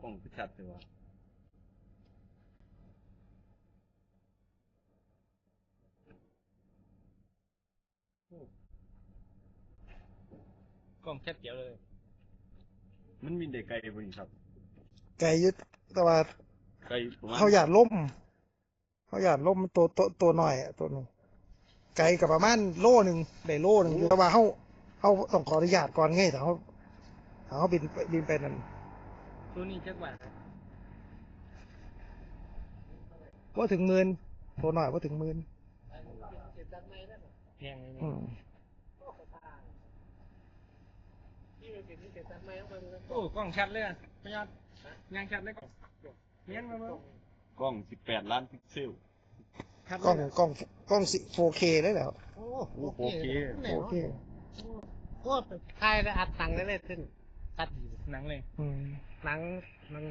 ກ້ອງຄືຊັດແທ້ວ່າ. ກ້ອງຊັດແຈວເລີຍ. ມັນບິນໄດ້ໄກບໍ່ນີ້ຄັບ? ໄກຢູ່ ແຕ່ວ່າ ໄກປະມານ ເຮົາຢ້ານລົມ ເຮົາຢ້ານລົມ ໂຕ ໂຕ ໂຕນ້ອຍອະ ໂຕນີ້ ໄກກໍປະມານໂລໜຶ່ງ ໄດ້ໂລໜຶ່ງຢູ່ ແຕ່ວ່າເຮົາ ເຮົາຕ້ອງຂໍອະນຸຍາດກ່ອນໄງ ຖ້າເຮົາ ຖ້າເຮົາບິນ ບິນໄປນັ້ນ. ໂຕນີ້ຈັກບາດ? ບໍ່ເຖິງໝື່ນ ໂຕນ້ອຍບໍ່ເຖິງໝື່ນ. ແພງເລີຍ ອືມ ໂອ້ ກ້ອງຊັດເລີຍ ພະຍອດ ຍັງຊັດເລີຍ ກ້ອງ ແມ່ນບໍ່ເບິ່ງ ກ້ອງສິບແປດລ້ານພິກເຊວ ຄັດເລີຍ ກ້ອງ ກ້ອງ ກ້ອງສີ່ ໂຟເຄເລີຍແຫຼະ. ໂອ້ ໂອ້ ໂຟເຄ ໂຟເຄ ໂອ້ ໄປຖ່າຍແລ້ວອັດໜັງໄດ້ເລີຍ ເຊິ່ງຕັດດີ ໜັງເລີຍ ອືມ ໜັງ ໜັງ